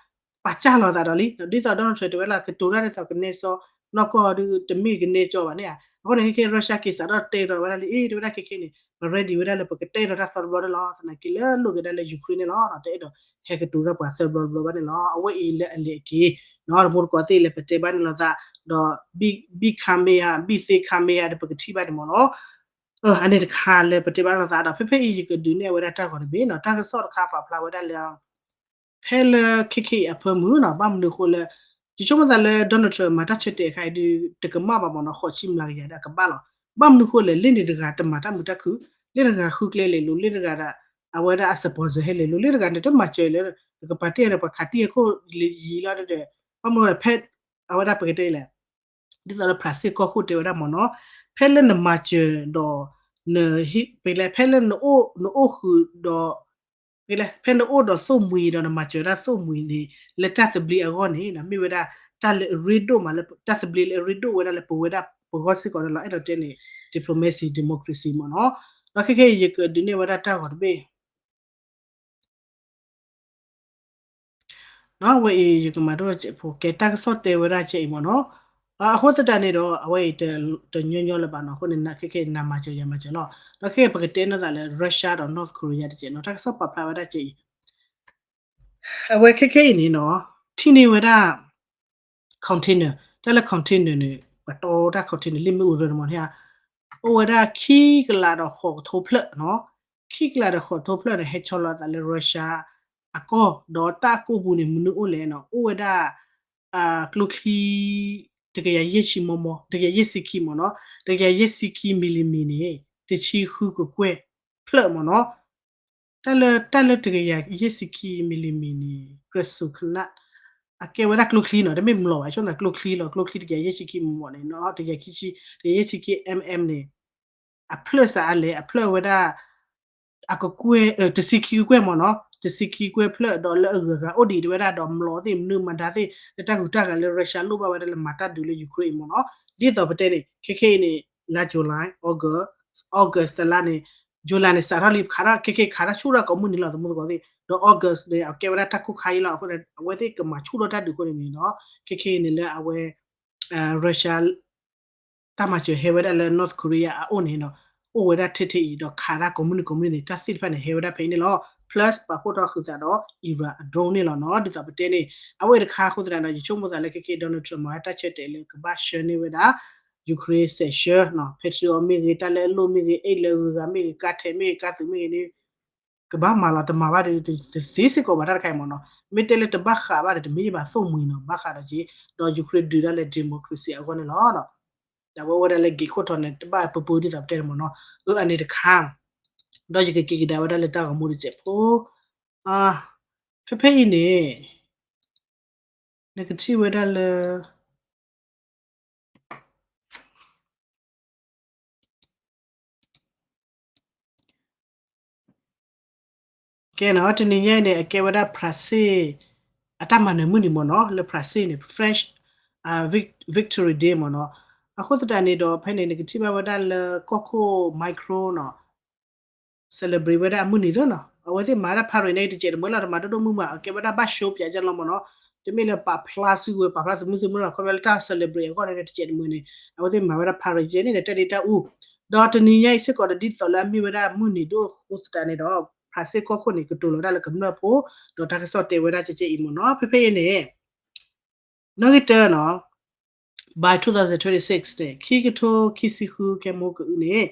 ပာ်စၢ်လီၤသးဒီးလံ, ဒ်သိး Donald Trump တဲဝဲလၢ ကတိၤတၢ်ဒ်သိးကနဲစီ နီၢ်ကီၢ်ဒုး တမ့ၢ်ကနဲစီဘၣ်န့ၣ်ဧါ. အဃိန့ၣ် ခဲခဲ Russia က့ၤစးထီၣ်တဲကဒီးဝဲဒၣ်လံ အ့ တဲဝဲဒၣ်ခဲခဲန့ၣ် ပ ready ဝဲဒၣ်လၢပကတဲဒီးတၢ်သီတဘျီန့ၣ်လီၤ, သနာ်က့လၢလိၣ်က့ၤဒၣ်လၢ Ukraine န့ၣ်လီၤ, တအဲၣ်ဒိးဟဲကတိၤတၢ်ပှၤသၢဘျီတဘျီဘၣ်န့ၣ်လီၤ. အဝဲအံၤလၢအလဲၤအက့ၤ နီၤ တမူတကိးသ့ၣ်လဲၤပတဲဘၣ်န့ၣ်လိာ်သး, ဒီး ဘံၣ်ခါမ့ၢ်ဧါ ဘံၣ်သ့ခါမ့ၢ်ဧါဒီး ပကထံၣ်ဘၣ်န့ၣ်မ့ၢ်နီၤ. အန့ၣ်တခါလၢပတဲဘၣ်လိာ်သးဒီး ဖဲဖဲအံၤ ယကဒုးနဲၣ်ဝဲဒၣ်တၢ်ဂီၤတဘ့ၣ်နီၤ, တၢ်ကစီၣ်တခါပာ်ဖျါဝဲဒၣ်လၢ ဖဲလၢခဲခဲအံၤအဖၢမုၢ်နီၤ, ဘၣ်မနုၤအဃိလၢ ယဆိကမိၣ်သးလၢ Donald Trump မၤတၢ်ဆၢတဲာ်အခါအံၤဒုး တကမၣ်ဘၣ်မ့ၢ်နီၤ, ဃိးဆံမျးကယၤဒီးအကဘၣ်လီၤ. ဘၣ်မနုၤအဃိလဲၣ်, လ့ၣ်န့ၣ်တဂၤတမၤတၢ်မုာ်တၢ်ခုၣ်, လ့ၣ်တဂၤဃုကျဲလဲၤလိၤ, လ့ၣ်တဂၤဒီး အဝဲဒၣ်အ sponsor ဟဲလဲၤလိၤ, လ့ၣ်တဂၤန့ၣ် တမၤစၢၤလၢ ပကပာ်တ့ၢ်ဒီးပှၤခးတံၢ်အခိၣ်ယံာ်လီၤဒီး ဘၣ်မနုၤလဲၣ် ဖဲ အဝဲဒၣ်ပကတဲလဲၣ် ဒ်သိးလၢ France ကီၢ်ခိၣ်တဲဝဲဒၣ်မ့ၢ်နီၤ, ဖဲလၢနမၤစၢၤဒီး န ပကလဲၣ် ဖဲလၢ နအိၣ်ဃုာ်ဒီး ပကလဲၣ် ဖဲနအိၣ်ဒီးသိၣ်မှံၤဒီးနမၤစၢၤဝဲဒၣ်သိၣ်မှံၤန့ၣ် လၢတၢ်သဘျ့အဂီၢ်န့ၣ် မ့ၢ်ဝဲဒၣ် တၢ်လၢအရ့ဒိၣ်မးလၢ တၢ်သဘျ့လၢအရ့ဒိၣ်ဝဲဒၣ်လၢပဝဲဒၣ်ပဂီၢ်စ့ၢ်ကီးန့ၣ်လီၤ. အဲၣ်ဒိးတဲန့ၣ် diplomacy democracy မ့ၢ်နီၤ. ဒီးခဲခဲအံၤ ယကဒုးနဲၣ်ဝဲဒၣ်တၢ်ဂီၤတဘ့ၣ် ဝဲအံၤ ယကမၤဒိၣ်စဲးဖိ ကဲတၢ်ကစီၣ်တဲဝဲဒၣ်ကဲအံၤမ့ၢ်နီၤ. အဃိသတးန့ၣ်ဒီး အဝဲအံၤတညီညီလၢၤဘၣ်နီၤ, အဃိန့ၣ် ခဲခဲအံၤ နၤမၤစၢၤယၤမၤစၢၤလီၤ. ဒီးခဲခဲအံၤ ပကတဲနီၢ်သးလၢ Russia ဒီး North Korea တကဲးနီၤ, တၢ်ကစီၣ်ပာ်ဖျါဝဲဒၣ်ကဲအံၤ အဝဲခဲခဲအံၤန့ၣ်နီၤ, ထံၣ်န့ၢ်ဝဲဒၣ် container, တၢ်လၢ container န့ၣ် ပတီတၢ် container လံာ်မ့ၣ်အူရၢန့ၣ်မ့ၢ်န့ၣ်ဧါ, အိၣ်ဝဲဒၣ်ခံကလးဒီးဃိးကထိဖျၢၣ်နီၤ, ခံကလးဒီးဃိးကထိဖျၢၣ်န့ၣ် ဟဲဆီလီၤအသးလၢ Russia အကီၢ်, ဒီးတၢ်ကိၢ်ပူၤန့ၣ် မနုၤအိၣ်လဲၣ်နီၤ, အိၣ်ဝဲဒၣ် ကျိချံ တကယၤယဲၢ်ဆံမီမီ, တကယၤယဲၢ်ဆံခံမ့ၢ်နီၤ, တကယၤယဲၢ်ဆံခံ millimeter န့ၣ် တဆံဃုကကွဲၢ်ဖျၢၣ်မ့ၢ်နီၤ. တၢ်လၢ တၢ်လၢတကယၤယဲၢ်ဆံခံ millimeter န့ၣ် ကြယ်စုခန အကဲဝဲဒၣ်ကျိချံနီၤ, တမ့ၢ်မျိာ်ဘၣ်, ဆိကမိၣ်ကျိချံလီၤ, ကျိချံတကယၤယဲၢ်ဆံခံမီမီန့ၣ်နီၤ, တကယၤခံဆံ တကယၤယဲၢ်ဆံခံ mm န့ၣ် အဖျၢၣ်စးအါလဲၣ်, အဖျၢၣ်ဝဲဒၣ် အကကွဲၢ် တဆံခံကကွဲၢ်မ့ၢ်နီၤ, တဆံခံကကွဲၢ်ဖျၢၣ် ဒီးလၢအဂုၤအဂၤအိၣ်ဒံးတဝဲဒၣ် ဒီးမျိာ်သ့ၣ်မနုၤမတၤသ့ၣ် လၢတၢ်ဟူးတၢ်ဂဲၤလၢ Russia လိၣ်ဘၣ်ဝဲဒၣ်လၢမၤတၢ်ဒုးလၢ Ukraine အံၤမ့ၢ်နီၤ. ဒ်သိးပတဲန့ၣ် ခဲခဲအံၤန့ၣ် လါ July, August, August တလါန့ၣ် July န့ၣ် စးထီၣ်လံ ခးထီၣ် ခဲခဲခးထီၣ်ဆူၣ်ထီၣ်ကိးမုၢ်နံၤလီၤ သမူသကိးသ့ၣ်, ဒီး August န့ၣ် အကဲဝဲဒၣ်တၢ်ခိၣ်ခါအံၤလီၤ. အဃိန့ၣ် အဝဲသ့ၣ်ကမၤဆူၣ်ထီၣ်တၢ်ဒုးအဃိန့ၣ်န့ၣ်ဒီး ခဲခဲအံၤန့ၣ်လၢအဝဲ Russia တၢ်မၤစၢၤဟဲဝဲဒၣ်လၢ North Korea အအိၣ်န့ၣ်ဒီး အိၣ်ဝဲဒၣ်ထဲထဲအံၤ ဒီးခးတၢ်ကိးမုၢ်နံၤကိးမုၢ်နံၤန့ၣ် တၢ်သ့ၣ်တဖၣ်န့ၣ် ဟဲဝဲဒၣ်ဖဲအံၤန့ၣ်လီၤ. Plus ပာ်ဖှိၣ်ထီၣ်ဃုာ်သးဒီး Iran အ drone န့ၣ်လီၤနီၤ. ဒ်သိးပတဲန့ၣ် အဝဲတခါအဃိသတးဒီး ယဆိကမိၣ်သးလၢခဲခဲ Donald Trump မၤတၢ်ဆၢတဲာ်လၢကဘၣ်ဆှၢန့ၢ်ဝဲဒၣ် Ukraine စဲးဆှၢ Patriot မ့ၢ်ဂ့ၤ တၢ်လၢအလိၣ်မ့ၢ်ဂ့ၤ အိတ် လၢအဂုၤအဂၤမ့ၢ်ဂ့ၤ ကါထဲးမ့ၢ်ဂ့ၤ ကါသူးမ့ၢ်ဂ့ၤန့ၣ် ကဘၣ်မၤလီၤ တမၤဘၣ်ဒီး တသ့စ့ၢ်ကီးဘၣ်တၢ်တခါအံၤမ့ၢ်နီၤ. မ့ၢ်တဲလၢတဘၣ်ဃးဘၣ်ဒီး တမ့ၢ်ဘၣ်သိၣ်မှံၤနီၤ ဘၣ်ဃးဒီးက့ၤ ဒီး Ukraine ဒုးတၢ်လၢ democracy အဂီၢ်န့ၣ်လီၤ. ဒီးအဝဲအိၣ်ဝဲဒၣ်လၢ ဂ့ၤခိၣ်ထီၣ် န့ၣ် တဘၣ်ပပူၤဒ်သိးပတဲန့ၣ်မ့ၢ်နီၤ. အၢ အန့ၣ်တခါ ဒီးယကက့ၤကဒါဝဲဒၣ်လၢတၢ်ဂီၤမူတစဲးဖိ ဖဲဖဲအံၤန့ၣ် နကထံၣ်ဝဲဒၣ်လၢ ကဲနီၤ တနံၤညါအံၤန့ၣ် အကဲဝဲဒၣ် France အတၢ်မၤနၢၤမုၢ်နံၤမ့ၢ်နီၤ လၢ France န့ၣ် French Victory Day မ့ၢ်နီၤ. အဃိသတးန့ၣ်ဒီး ဖဲန့ၣ် နကထံၣ်ဘၣ်ဝဲဒၣ်လၢကီၢ်ခိၣ် Macron နီၤ celebrate ဝဲဒၣ်အမုၢ်နံၤသ့နီၤ. အဝဲသ့ၣ်မၤဝဲဒၣ် parade န့ၣ် တစဲးတမှဲလီၤ တမၤဒိၣ်ဒိၣ်မုၢ်မး အကဲဝဲဒၣ်ဘၣ် show ပၠးကလီၤမ့ၢ်နီၤ. တမ့ၢ်လၢပာ်ဖျါစုကဝဲၤ ပာ်ဖျါသမုသမိးနီၤ ခီဖျိလၢတၢ် celebrate အဂီၢ်န့ၣ် တစဲးတမှဲန့ၣ် အဝဲသ့ၣ်မၤဝဲဒၣ် parade န့ၣ် တၢ်ဒ့တၢ်အူ ဒီးတနံၤညါအံၤစ့ၢ်ကီးဒီး ဒ်သိးလၢအမ့ၢ်ဝဲဒၣ်မုၢ်နံၤဒိၣ်အဃိသတးန့ၣ်ဒီး France ကီၢ်ခိၣ်န့ၣ် ကတိၤလီၤဝဲဒၣ်လၢကမျၢၢ်ဖိ ဒီးတၢ်ကစီၣ်တဲဝဲဒၣ်ကဲကဲအံၤမ့ၢ်နီၤ. ဖဲဖဲအံၤန့ၣ် နီၣ်ဂံၢ်တၢနီၤ by twenty twenty-six န့ၣ် ခံကထိခံဆံဃု ကဲမိၢ်ကအုန့ၣ်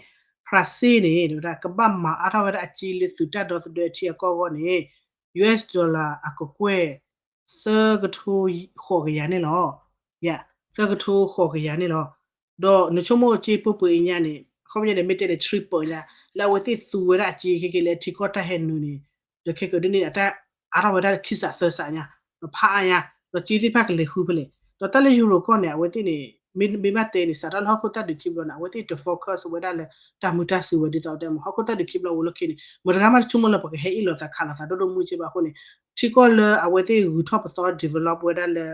France န့ၣ် ကဘၣ်မၤအါထီၣ်ဝဲဒၣ်အစ့လၢသုးတၢ်ဒီသဒၢအထံအကီၢ်အဂီၢ်န့ၣ် US dollar အကကွဲၢ် သၢကထိဃိးကယၤန့ၣ်လီၤ. သၢကထိဃိးကယၤန့ၣ်လီၤ. ဒီးနဆိကမိၣ်စ့ပှဲၤပှဲၤအံၤညါန့ၣ် အခီပညီန့ၣ် မ့ၢ်တဲန့ၣ် triple ညါ လၢအဝဲသ့ၣ်သူဝဲဒၣ်အစ့ခဲကဲလၢအထံကီၢ်တၢ်ဟဲနုာ်န့ၣ် ဒီးခဲကဒုန့ၣ် အတၢ်အါထီၣ်ဝဲဒၣ်ခံစးသၢစးညါ ဒီးဖးအါညါ ဒီးစ့သ့ၣ်တဖၣ်ကလဲၤဃုဖဲလဲၣ် ဒီးတၢ်လၢ Euro ကီၢ်န့ၣ် အဝဲသ့ၣ်န့ၣ် မ့ၢ်ဘၣ်တဲန့ၣ် စးထီၣ်လၢဟီၣ်ခိၣ်တၢ်ဒုးခံဘျီန့ၣ် အဝဲသ့ၣ်တ focus ဝဲဒၣ်လၢ တၢ်မုာ်တၢ်စူၤဝဲဒ်သိးပတဲမ့ၢ် ဟီၣ်ခိၣ်တၢ်ဒုးခံဘျီဝံၤလီၢ်ခံန့ၣ် မတၤတဂၤမးတဆိကမိၣ်လၢပှၤကဟဲအ့ၣ်လိာ်သးခးလိာ်သးဒိၣ်ဒိၣ်မုၢ်က့ဘၣ်အဃိန့ၣ် ထံကီၢ်လၢအဝဲသ့ၣ်ဂုၤထီၣ်ပသီ develop ဝဲဒၣ်လၢ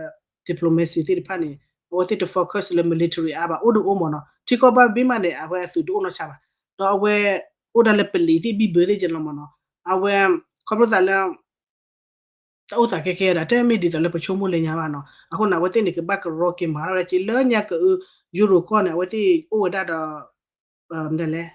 diplomacy သ့ၣ်တဖၣ်န့ၣ် အဝဲသ့ၣ်တ focus လၢ military အါဘၣ် အိၣ်ဒုးအိၣ်မ့ၢ်နီၤ ထံကီၢ်ဘၣ်ဘ့ၣ်မးန့ၣ် အဝဲအသုးတအိၣ်နီၢ်ဆါဘၣ် ဒီးအဝဲ အိၣ်ဒၣ်လၢပလံၤသ့ၣ်ဘံၣ်ဘၢသ့ၣ်ကလီၤမ့ၢ်နီၤ အဝဲ ခီဖျိသးလၢ တၢ်အိၣ်သးကဲကဲဒီး တမ့ၢ်ဒ်သိးလၢပဆိကမိၣ်လၢညါဘၣ်နီၤ အဃိန့ၣ် အဝဲသ့ၣ်န့ၣ် ကဘၣ်ကရီက့ၤမၤထီၣ်ဝဲဒၣ်က့လၢညါကအု Europe ကီၢ်န့ၣ် အဝဲသ့ၣ်အိၣ်ဝဲဒၣ်ဒီး မနုၤလဲၣ်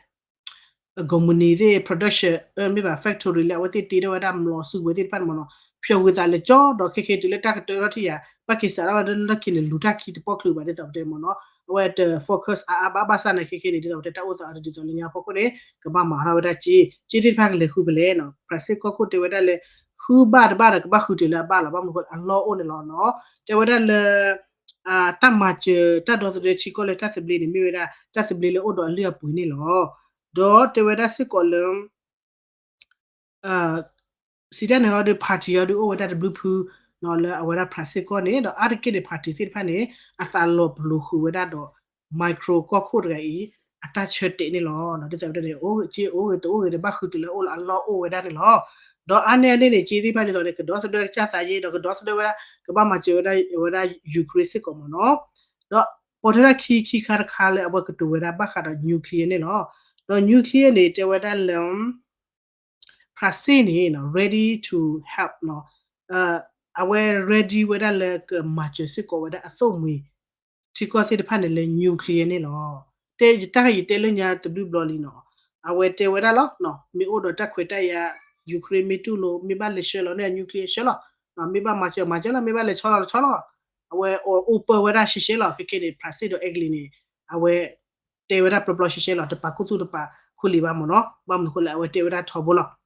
company သ့ၣ် production မ့ၢ်ဘၣ် factory လၢအဝဲသ့ၣ်တ့ထီၣ်ဝဲဒၣ်မျိာ်စုကဝဲၤသ့ၣ်တဖၣ်န့ၣ်မ့ၢ်နီၤ ဖျိးဝံၤသးလၢကၠီ ဒီးခဲခဲတုၤလၢတၢ်ကတၢၢ်ထီၣ်ထံၣ်ယၤ ဘၣ်က့ၤစးထီၣ်ဝဲဒၣ်လၢလီၢ်ခံန့ၣ် လူၤတၢ်ခံတပီၣ်ချုးဘၣ်ဒ်သိးပတဲမ့ၢ်နီၤ အဝဲတ focus အါအါဘၣ်ဘၣ်ဆၣ်န့ၣ် ခဲခဲန့ၣ် ဒ်သိးပတဲတၢ်အိၣ်သးအီၤတဒ်သိးလၢညါဖီခိၣ်န့ၣ် ကဘၣ်မၤထီၣ်ဝဲဒၣ်က့ က့သ့ၣ်တဖၣ်ကလဲၤဃုဖဲလဲၣ်နီၤ ဖရၣ်စ့ၣ်ကီၢ်ခိၣ်တဲဝဲဒၣ်လၢ ဃုဘၣ်တဘၣ်ဒီးကဘၣ်ဃုတုၤလၢအဘၣ်လီၤ ဘၣ်မနုၤဃိလၢအလီၢ်အိၣ်န့ၣ်လီၤနီၤ တဲဝဲဒၣ်လၢ တၢ်မၤစၢၤတၢ်ဒီသဒၢထံကီၢ်လၢတၢ်သဘျ့န့ၣ် မ့ၢ်ဝဲဒၣ် တၢ်သဘျ့လၢအိၣ်ဒီးအလုၢ်အပှ့ၤန့ၣ်လီၤ. ဒီးတဲဝဲဒၣ်စ့ၢ်ကီးလၢ စံးတၢ်န့ၣ်ဟီဒီး party ဟီဒီးအိၣ်ဝဲဒၣ်တဘျုးဖု လၢအဝဲဒၣ် ဖရၣ်စ့ၣ်ကီၢ်န့ၣ် ဒီးအါတက့ၢ်န့ၣ် party သ့ၣ်တဖၣ်န့ၣ် အသးလီၤပလိာ်ဃုာ်ဝဲဒၣ်ဒီး Macron ကီၢ်ခိၣ်တဂၤအံၤ အတၢ်ဆၢတဲာ်န့ၣ်လီၤ. ဒ်သိးပတဲန့ၣ် အိၣ်က့အိၣ်ဂ့ၤတအိၣ်ဂ့ၤန့ၣ် ဘၣ်ဃုတုၤလၢအအိၣ်လီၤအလီၢ်အိၣ်ဝဲဒၣ်န့ၣ်လီၤ. ဒီးအါန့ၢ်အန့ၣ်န့ၣ် က့သ့ၣ်တဖၣ်ဒ်သိးန့ၣ် ကဒီသဒၢကစၢ်သးယ့ ဒီးကဒီသဒၢဝဲဒၣ် ကဘၣ်မၤစၢၤဝဲဒၣ် ဝဲဒၣ် Ukraine စ့ၢ်ကီးမ့ၢ်နီၤ. ဒီးပိာ်ထွဲဒၣ်ခံခံခါတခါလၢအဝဲကတိၤဝဲဒၣ်ဘၣ်ဃးဒီး nuclear န့ၣ်လီၤ. ဒီး nuclear န့ၣ် တဲဝဲဒၣ်လၢ ဖရၣ်စ့ၣ်န့ၣ် ready to help နီၤ အဝဲ ready ဝဲဒၣ်လၢကမၤစၢၤစ့ၢ်ကီးဝဲဒၣ်အသိၣ်မှံၤ ထံကီၢ်သ့ၣ်တဖၣ်န့ၣ်လၢ nuclear န့ၣ်လီၤ. တဲယတၢ်ယတဲလၢညါတဘျုးဘျီလံနီၤ အဝဲတဲဝဲဒၣ်လီၤ မ့ၢ်အိၣ်ဒီးတၢ်ခွဲးတၢ်ယာ် Ukraine မ့ၢ်တူၢ်လိာ် မ့ၢ်ဘၣ်လဲၤဆှၢလီၤန့ၣ် nuclear ဆှၢလီၤ မ့ၢ်ဘၣ်မၤစၢၤမၤစၢၤလီၤ မ့ၢ်ဘၣ်လဲၤဆီလီၤဆီလီၤ အဝဲအိၣ်ပၢၢ်ဝဲဒၣ်ရှဲရှဲလီၤ ခဲခဲန့ၣ် ဖရၣ်စ့ၣ်ဒီး Italy န့ၣ် အဝဲ တဲဝဲဒၣ်ပျီပျီရှဲရှဲလီၤ တပာ်ခူသူၣ်တပာ်ခူလံာ်ဘၣ်မ့ၢ်နီၤ ဘၣ်မနုၤဃိလဲၣ် အဝဲတဲဝဲဒၣ်ထီဘိလီၤ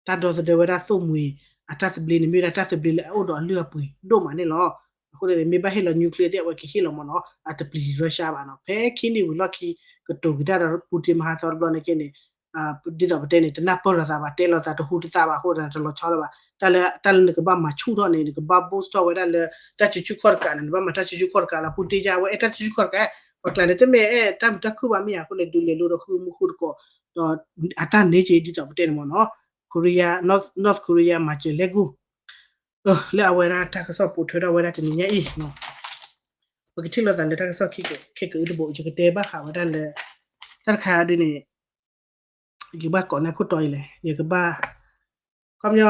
တၢ်ဒီသဒၢဝဲဒၣ်သိၣ်မှံၤ အတၢ်သဘျ့န့ၣ် မ့ၢ်ဝဲဒၣ်တၢ်သဘျ့လၢအအိၣ်ဒီးအလုၢ်အပှ့ၤဒိၣ်မးန့ၣ်လီၤ. အဃိန့ၣ် မ့ၢ်ဘၣ်ဟ့ၣ်လီၤ nuclear သ့ၣ် အဝဲကဟ့ၣ်လီၤမ့ၢ်နီၤ အတပျံၤ Russia ဘၣ်နီၤ ဖဲခံနံၣ်ဝံၤလီၢ်ခံ ကတိၤက့ၤတၢ်ဒီး Putin မဟါသီတဘျီန့ၣ်က့န့ၣ် ဒ်သိးပတဲန့ၣ် တနၢ်ပၢၢ်လိာ်သးဘၣ် တဲလိာ်သးတဟူတသးဘၣ်အဃိ တလီၤဆီလၢၤဘၣ် တၢ်လၢ တၢ်လၢနကဘၣ်မၤဆူၣ်ထီၣ်န့ၣ် နကဘၣ် boost ထီၣ်ဝဲဒၣ်လၢ တၢ်စုဆူၣ်ခီၣ်တကးန့ၣ် နဘၣ်မၤတၢ်စုဆူၣ်ခီၣ်တကးလီၤ Putin ယါ အဝဲအဲၣ်တၢ်စုဆူၣ်ခီၣ်တကး ပှၤကျါန့ၣ် တမ့ၢ်အဲၣ်တၢ်မုာ်တၢ်ခုၣ်ဘၣ်မ့ၢ်ဧါ အဃိန့ၣ် ဒုးလဲၤလိဒီးဃုမူဃုတကိး ဒီးအတၢ်န့ၣ်က့ ဒ်သိးပတဲန့ၣ်မ့ၢ်နီၤ Korea North Korea မၤစၢၤလဲၤကူၣ် လၢအဝဲဒၣ်တၢ်ကစီၣ်ပိာ်ထွဲထီၣ်ဝဲဒၣ်တနံၤညါအံၤ ပကထံၣ်လိာ်သးလၢတၢ်ကစီၣ်ခဲကအုတဘိ ယကတဲဘၣ်ဃးဝဲဒၣ်လၢ တၢ်တခါဒ်န့ၣ် ယကဘၣ်ကိးန့ၢ်ခိၣ်တီအံၤလဲၣ် ယကဘၣ် ခီပညီ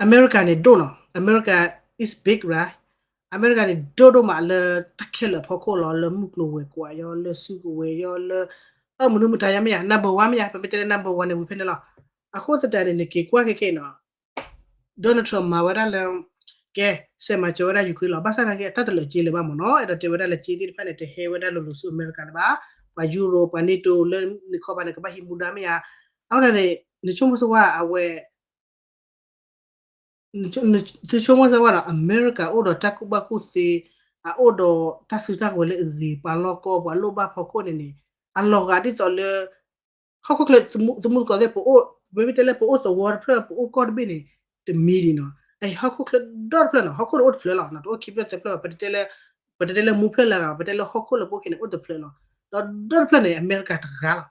အမဲရကၤန့ၣ်ဒိၣ်နီၤ America is big right အမဲရကၤန့ၣ်ဒိၣ်ဒိၣ်မးလၢတၢ်ခဲလၢာ်ဖီခိၣ်လီၤ လၢမုၢ်ကျိၤဝဲၤကွာ်ယီၤ လၢစုကဝဲၤယီၤ လၢ အမနုၤမတၤယါမ့ၢ်ယါ number one မ့ၢ်ယါ ပမ့ၢ်တဲလၢ number one န့ၣ် ဝံၤဖဲန့ၣ်လီၤ အဃိသတးန့ၣ် နက့ၤကွၢ်ခဲခဲအံၤနီၤ Donald Trump မၤဝဲဒၣ်လၢ ကဲ စဲးမၤစၢၤဝဲဒၣ် Ukraine လီၤ ဘၣ်ဆၣ်သနာ်က့ အတၢ်တလၢာ်က့လၢၤဘၣ်မ့ၢ်နီၤ အဲၣ်ဒိးတဲဝဲဒၣ်လၢက့သ့ၣ်တဖၣ်န့ၣ် တဟဲဝဲဒၣ်လိၤလိၤဆူအမဲရကၤလၢၤဘၣ် ပှၤ Euro ပှၤ NATO လၢနခီပၤန့ၣ် ကဘၣ်ဟံးမူဒါမ့ၢ်ယါ အဃိသတးန့ၣ် နဆိကမိၣ်စ့ၢ်ဝဲ အဝဲ သုဆိကမိၣ်စ့ၢ်ဝဲနီၤ အမဲရကၤအိၣ်ဒီးတၢ်ကူၣ်ဘၣ်ကူၣ်သ့ အအိၣ်ဒီးတၢ်စုတၢ်ကဝဲၤလၢအဂ့ၤ ပှၤလီၢ်ကီၢ် ပှၤလိၣ်ဘၣ်ဖီခိၣ်န့ၣ်န့ၣ် အလီၤဂာ်ဒ်သိးလၢ ဟီၣ်ခိၣ်ချၢ သမူသကိးသ့ၣ် ပအိၣ် ပမ့ၢ်တဲလၢပအိၣ်သဝီတဖျၢၣ် ပအိၣ်ကီၢ်တဘ့ၣ်န့ၣ် တမံၤဒံးနီၤ အဟီၣ်ခိၣ်ချၢဒီတဖျၢၣ်နီၤ ဟီၣ်ခိၣ်န့ၣ်အိၣ်တဖျၢၣ်လီၤ တအိၣ်ခံဖျၢၣ်သၢဖျၢၣ် ပတတဲလၢ ပတတဲလၢမူဖျၢၣ်လၢအဂၤ ပတဲလၢဟီၣ်ခိၣ်လၢပအိၣ်ခဲန့ၣ် အိၣ်တဖျၢၣ်လီၤ ဒီးဒီတဖျၢၣ်န့ၣ် အမဲရကၤတဂၤလီၤ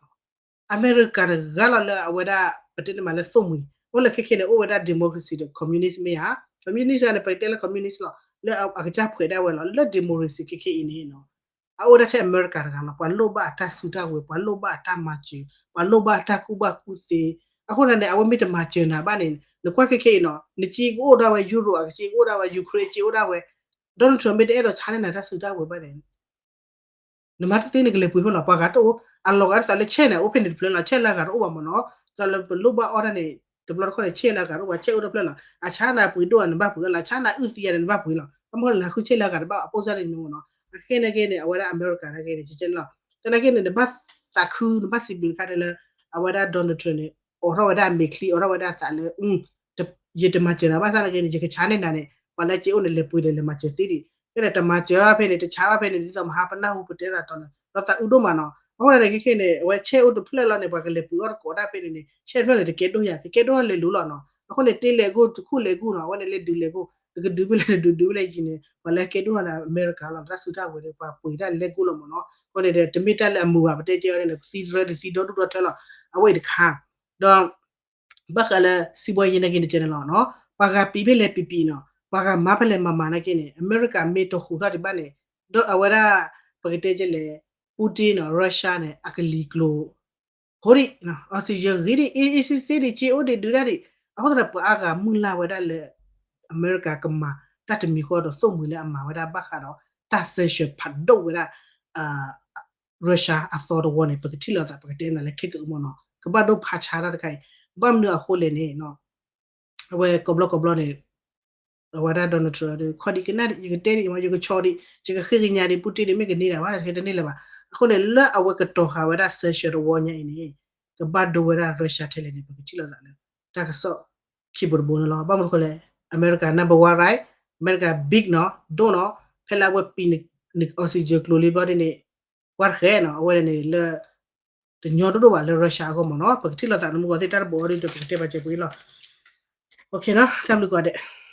အမဲရကၤတဂၤလီၤလၢအဝဲဒၣ် ပတဲန့ၣ်မးလၢသိၣ်မှံၤ အိၣ်လၢခဲခဲန့ၣ် အိၣ်ဝဲဒၣ် democracy ဒီး communist မ့ၢ်ဧါ communist န့ၣ် ပတဲလၢ communist လီၤ လၢအကစၢ်ဖှဲးဒၣ်ဝဲလီၤ လၢ democracy ခဲခဲအံၤန့ၣ်နီၤ အအိၣ်ဒၣ်ထဲအမဲရကၤတဂၤလီၤ ပှၤလိၣ်ဘၣ်အတၢ်စုတၢ်ဝဲၤ ပှၤလိၣ်ဘၣ်အတၢ်မၤစၢၤ ပှၤလိၣ်ဘၣ်အတၢ်ကူၣ်ဘၣ်ကူၣ်သ့ အဃိသတးန့ၣ် အဝဲမ့ၢ်တမၤစၢၤနၤဘၣ်န့ၣ် နကွၢ်ခဲခဲအံၤနီၤ နစ့ကအိၣ်ဒၣ်ဝဲ Europe အကစ့ကအိၣ်ဒၣ်ဝဲ Ukraine စ့အိၣ်ဒၣ်ဝဲ Donald Trump မ့ၢ်တအဲၣ်ဒိးဆါန့ၢ်နၤတၢ်စုတၢ်ဝဲၤဘၣ်န့ၣ် နမၤတသ့နကလဲၤပှ့ၤဖဲလီၤ ပှၤဂၤတအိၣ် အလီၤဂာ်ဒ်သိးလၢ chair န့ၣ် အိၣ်ဖဲန့ၣ်တဖျၢၣ်လီၤ chair လၢအဂၤတအိၣ်ဘၣ်မ့ၢ်နီၤ ဒ်သိးလၢပလိၣ်ဘၣ်အီၣ်တၢ်န့ၣ် တဘျီတခီၣ်န့ၣ် chair လၢအဂၤတအိၣ်ဘၣ် chair အိၣ်တဖျၢၣ်လီၤ အဆါနၤပှ့ၤဒိၣ်အနဘၣ်ပှ့ၤလီၤ အဆါနၤအုၣ်သံယၤန့ၣ်နဘၣ်ပှ့ၤလီၤ ဘၣ်မနုၤလဲၣ်နဃု chair လၢအဂၤတဘၣ်အပိၢ်စၢ်န့ၣ်မ့ၢ်နီၤ အခဲခဲန့ၣ်က့န့ၣ် အဝဲဒၣ်အမဲရကၤန့ၣ်က့န့ၣ် ကဲန့ၣ်လီၤ သနာ်က့န့ၣ် နဘၣ်သးခု နဘၣ်စံးဘျုးတခါန့ၣ်လၢ အဝဲဒၣ် Donald Trump န့ၣ် အိးထီၣ်ဝဲဒၣ်အမဲာ်ချံ အိးထီၣ်ဝဲဒၣ်အသးလၢ ယတမၤစၢၤနၤဘၣ်ဆၣ်သနာ်က့န့ၣ် ယကဆါန့ၢ်နၤန့ၣ် ပှၤလၢအစ့အိၣ်န့ၣ် လဲၤပှ့ၤဒီးလဲၤမၤစၢၤသ့ဒံး ဖဲန့ၣ် တမၤစၢၤဘၣ်ဖဲန့ၣ် တဆါဘၣ်ဖဲန့ၣ် ဒ်သိးမဟါပနၢ်ဟူပတဲသးတီၤန့ၣ် ဒီးသးအုးဒိၣ်မးနီၤ အဃိန့ၣ် ခဲခဲန့ၣ် အဝဲ chair အိၣ်တဖျၢၣ်လီၤန့ၣ် ပှၤကလဲၤပှ့ၤအီၣ်တကိးဒၣ်ဖဲန့ၣ်န့ၣ် chair တဖျၢၣ်န့ၣ် တကဲဒိၣ်ယၤ ကကဲဒိၣ်လဲၤလူၤလီၤနီၤ အဃိန့ၣ် တ့လဲၤဂိၢ် တခူၣ်လဲၤဂိၢ်နီၤ အဝဲန့ၣ်လဲၤဒုးလဲၤဂိၢ် တကဒုးဖဲလဲၣ်တဒုးဒုးဖဲလဲၣ်ယံၤန့ၣ် ပှၤလၢကဲဒိၣ်ထီၣ်န့ၣ် အမဲရကၤလီၤ တၢ်စုတၢ်ဝဲၤဒီး ပှၤပှ့ၤတၢ်လဲၤကိၢ်လီၤမ့ၢ်နီၤ. အဃိန့ၣ်ဒီး တမ့ၢ်တၢ်လၢအမုာ်ဘၣ် ပတဲကဲအီၤန့ၣ် ပသံတရၢတသံဒီဒူၣ်ဒီထၢလီၤ. အဝဲအံၤတခါ ဒီး ဘၣ်ဃးလၢ စံးဘှီယံၤနာ်က့န့ၣ် ကဲန့ၣ်လီၤနီၤ. ပှၤဂၤပံးဖဲလဲၣ်ပံးပံးနီၤ ပှၤဂၤမၤဖဲလဲၣ်မၤမၤနာ်က့န့ၣ် အမဲရကၤမ့ၢ်တဟူးထီၣ်ဒံးဘၣ်န့ၣ် ဒီးအဝဲဒၣ် ပကတဲကဲလဲၣ် Putin နီၤ Russia န့ၣ် အကလံၤကျိၤ ဟိဒံး oxygen ဂ့ၤဒံး အ့စ့စ့ဒံး က့အိၣ်ဒံးဒုးဒၣ်ဒံး အဃိသတးဒီး ပှၤအါဂၤမုၢ်လၢ်ဝဲဒၣ်လၢ အမဲရကၤကမၤတၢ်တမံၤဃီဒီး သိၣ်မှံၤလၢအမၤဝဲဒၣ်ဘၣ်ဃးဒီး တၢ် sanction ဖးဒိၣ်ဝဲဒၣ် Russia အသီတဝီန့ၣ် ပကထံၣ်လိာ်သး ပကတဲနၤလၢခဲကအုမ့ၢ်နီၤ ကဘၣ်ဒိဖးဆါတၢ်တခါအံၤ ဘၣ်မနုၤအဃိလဲၣ်န့ၣ် အဝဲကိးဘျီကိးဘျီန့ၣ် အဝဲဒၣ် Donald Trump ခီဒံးကနၣ်ဒံး ယကတဲဒံး ယကဆီဒံး ယကဃ့ကညးဒံး Putin ဒံး မ့ၢ်ကန့ၢ်ဒၣ်ဘၣ် တန့ၢ်လၢၤဘၣ်. အဃိန့ၣ် လၢအဝဲကတီၤဃာ်ဝဲဒၣ် sanction တဝီညါအံၤန့ၣ် ကဘၣ်ဒိဝဲဒၣ် Russia ထဲလဲၣ်န့ၣ် ပကထံၣ်လိာ်သးလၢ တၢ်ကစီၣ်ခံဘိတဘိန့ၣ်လီၤ. ဘၣ်မနုၤအဃိလဲၣ် အမဲရကၤ number one right အမဲရကၤ big နီၤ ဒိၣ်နီၤ ဖဲလၢအဝဲပံးန oxygen ကျိၤလံဘျီဒ်န့ၣ် ဝါတဃဲနီၤ အဝဲန့ၣ်လၢ တညီဒိၣ်ဒိၣ်ဘၣ်လၢ Russia အဂီၢ်မ့ၢ်နီၤ ပကထံၣ်လိာ်သး နမုၢ်ဂီၤသ့ၣ်တၢ်တဘိအီၤဒီး ပကတဲပာ်စၢၤပှဲၤလီၤ. တၢ်ဘျုးကိးဂၤဒဲး